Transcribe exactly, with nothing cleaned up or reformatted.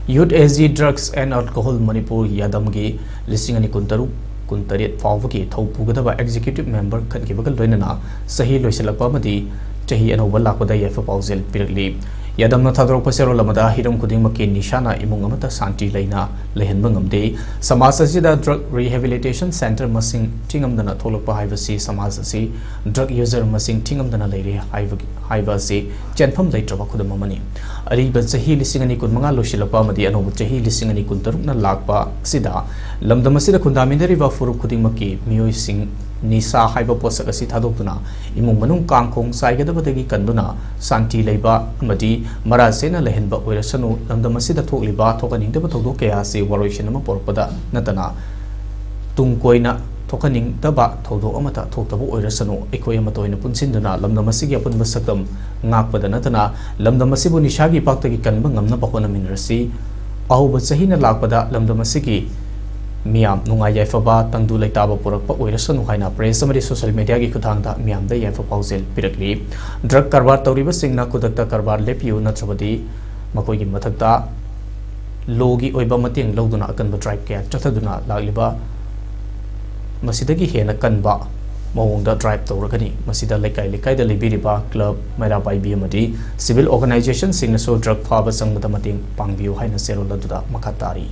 Youth A G Drugs and Alcohol Manipur, ꯌꯥꯗꯝꯒꯤ ꯂꯤꯁꯤꯡ ꯑꯅꯤ ꯀꯨꯟꯇꯔꯨꯛ ꯀꯨꯟꯇꯔꯦꯠ ꯐꯥꯎꯕꯒꯤ ꯊꯧ ꯄꯨꯒꯗꯕ executive member ꯈꯟꯈꯤꯕꯒ ꯂꯣꯏꯅꯅ ꯆꯍꯤ ꯂꯣꯏꯁꯤꯜꯂꯛꯄ ꯑꯃꯗꯤ ꯆꯍꯤ ꯑꯅꯧꯕ ꯂꯥꯛꯄꯗ ꯌꯥꯏꯐ ꯄꯥꯎꯖꯦꯜ ꯄꯤꯔꯛꯂꯤ꯫ ꯌꯥꯗꯝꯅ ꯊꯥꯗꯣꯔꯛꯄ ꯆꯦꯔꯣꯜ ꯑꯃꯗ, ꯍꯤꯔꯝ ꯈꯨꯗꯤꯡꯃꯛꯀꯤ ꯅꯤꯁꯥꯅ ꯏꯃꯨꯡ ꯑꯃꯠꯇ ꯁꯥꯟꯇꯤ ꯂꯩꯅ ꯂꯩꯍꯟꯕ ꯉꯝꯗꯦ꯫ ꯁꯃꯥꯖ ꯑꯁꯤꯗ drug rehabilitation centre ꯃꯁꯤꯡ ꯊꯤꯉꯝꯗꯅ ꯊꯣꯛꯂꯛꯄ ꯍꯥꯏꯕꯁꯤ ꯁꯃꯥꯖ ꯑꯁꯤ drug user ꯃꯁꯤꯡ ꯊꯤꯉꯝꯗꯅ ꯂꯩꯔꯦ ꯍꯥꯏꯕꯒꯤ, ꯍꯥꯏꯕ ꯑꯁꯤ ꯆꯦꯟꯐꯝ ꯂꯩꯇ꯭ꯔꯕ ꯈꯨꯗꯝ ꯑꯃꯅꯤ꯫ ꯑꯔꯤꯕ ꯆꯍꯤ ꯂꯤꯁꯤꯡ ꯑꯅꯤ ꯀꯨꯟꯃꯉꯥ ꯂꯣꯏꯁꯤꯜꯂꯛꯄ ꯑꯃꯗꯤ ꯑꯅꯧꯕ ꯆꯍꯤ ꯂꯤꯁꯤꯡ ꯑꯅꯤ ꯀꯨꯟꯇꯔꯨꯛꯅ ꯂꯥꯛꯄ ꯑꯁꯤꯗ ꯂꯝꯗꯝ ꯑꯁꯤꯗ ꯈꯨꯟꯗꯥꯃꯤꯟꯅꯔꯤꯕ ꯐꯨꯔꯨꯞ ꯈꯨꯗꯤꯡꯃꯛꯀꯤ ꯃꯤꯑꯣꯏꯁꯤꯡ ꯅꯤꯁꯥ ꯍꯥꯏꯕ ꯄꯣꯠꯁꯛ ꯑꯁꯤ ꯊꯥꯗꯣꯛꯇꯨꯅ ꯏꯃꯨꯡ ꯃꯅꯨꯡ ꯀꯥꯡꯈꯣꯡ ꯆꯥꯏꯒꯗꯕꯗꯒꯤ ꯀꯟꯗꯨꯅ ꯁꯥꯟꯇꯤ ꯂꯩꯕ ꯑꯃꯗꯤ ꯃꯔꯥ ꯁꯦꯠꯅ ꯂꯩꯍꯟꯕ ꯑꯣꯏꯔꯁꯅꯨ꯫ ꯂꯝꯗꯝ ꯑꯁꯤꯗ ꯊꯣꯛꯂꯤꯕ ꯊꯣꯛꯍꯟꯅꯤꯡꯗꯕ ꯊꯧꯗꯣꯛ ꯀꯌꯥ ꯑꯁꯤ ꯋꯥꯔꯣꯏꯁꯤꯟ ꯑꯃ ꯄꯨꯔꯛꯄꯗ ꯅꯠꯇꯅ ꯇꯨꯡ ꯀꯣꯏꯅ ꯊꯣꯛꯍꯟꯅꯤꯡꯗꯕ ꯊꯧꯗꯣꯛ ꯑꯃꯠꯇ ꯊꯣꯛꯇꯕ ꯑꯣꯏꯔꯁꯅꯨ꯫ ꯑꯩꯈꯣꯏ ꯑꯃꯠꯇ ꯑꯣꯏꯅ ꯄꯨꯟꯁꯤꯟꯗꯨꯅ ꯂꯝꯗꯝ ꯑꯁꯤꯒꯤ ꯑꯄꯨꯟꯕ ꯁꯛꯇꯝ ꯉꯥꯛꯄꯗ ꯅꯠꯇꯅ ꯂꯝꯗꯝ ꯑꯁꯤꯕꯨ ꯅꯤꯁꯥꯒꯤ ꯏꯄꯥꯛꯇꯒꯤ ꯀꯟꯕ ꯉꯝꯅꯕ ꯍꯣꯠꯅꯃꯤꯟꯅꯔꯁꯤ꯫ ꯑꯍꯧꯕ ꯆꯍꯤꯅ ꯂꯥꯛꯄꯗ ꯂꯝꯗꯝ ꯑꯁꯤꯒꯤ ꯃꯤꯌꯥꯝ ꯅꯨꯡꯉꯥꯏ ꯌꯥꯏꯐꯕ, ꯇꯪꯗꯨ ꯂꯩꯇꯥꯕ ꯄꯨꯔꯛꯄ ꯑꯣꯏꯔꯁꯅꯨ ꯍꯥꯏꯅ press ꯑꯃꯗꯤ social mediaꯒꯤ ꯈꯨꯠꯊꯥꯡꯗ ꯃꯤꯌꯥꯝꯗ ꯌꯥꯏꯐ ꯄꯥꯎꯖꯦꯜ ꯄꯤꯔꯛꯂꯤ꯫ Drug ꯀꯔꯕꯥꯔ ꯇꯧꯔꯤꯕꯁꯤꯡꯅ ꯈꯨꯗꯛꯇ ꯀꯔꯕꯥꯔ ꯂꯦꯞꯄꯤꯌꯨ, ꯅꯠꯇ꯭ꯔꯕꯗꯤ ꯃꯈꯣꯏꯒꯤ ꯃꯊꯛꯇ lawꯒꯤ ꯑꯣꯏꯕ ꯃꯇꯦꯡ ꯂꯧꯗꯨꯅ ꯑꯀꯟꯕ drive ꯀꯌꯥ ꯆꯠꯊꯗꯨꯅ ꯂꯥꯛꯂꯤꯕ ꯃꯁꯤꯗꯒꯤ ꯍꯦꯟꯅ ꯀꯟꯕ ꯃꯑꯣꯡꯗ drive ꯇꯧꯔꯒꯅꯤ꯫ ꯃꯁꯤꯗ ꯂꯩꯀꯥꯏ ꯂꯩꯀꯥꯏꯗ ꯂꯩꯕꯤꯔꯤꯕ club, ꯃꯩꯔꯥ ꯄꯥꯏꯕꯤ ꯑꯃꯗꯤ civil organizationꯁꯤꯡꯅꯁꯨ drug ꯐꯥꯕ ꯆꯪꯕꯗ ꯃꯇꯦꯡ ꯄꯥꯡꯕꯤꯌꯨ ꯍꯥꯏꯅ ꯆꯦꯔꯣꯜ ꯑꯗꯨꯗ ꯃꯈꯥ ꯇꯥꯔꯤ꯫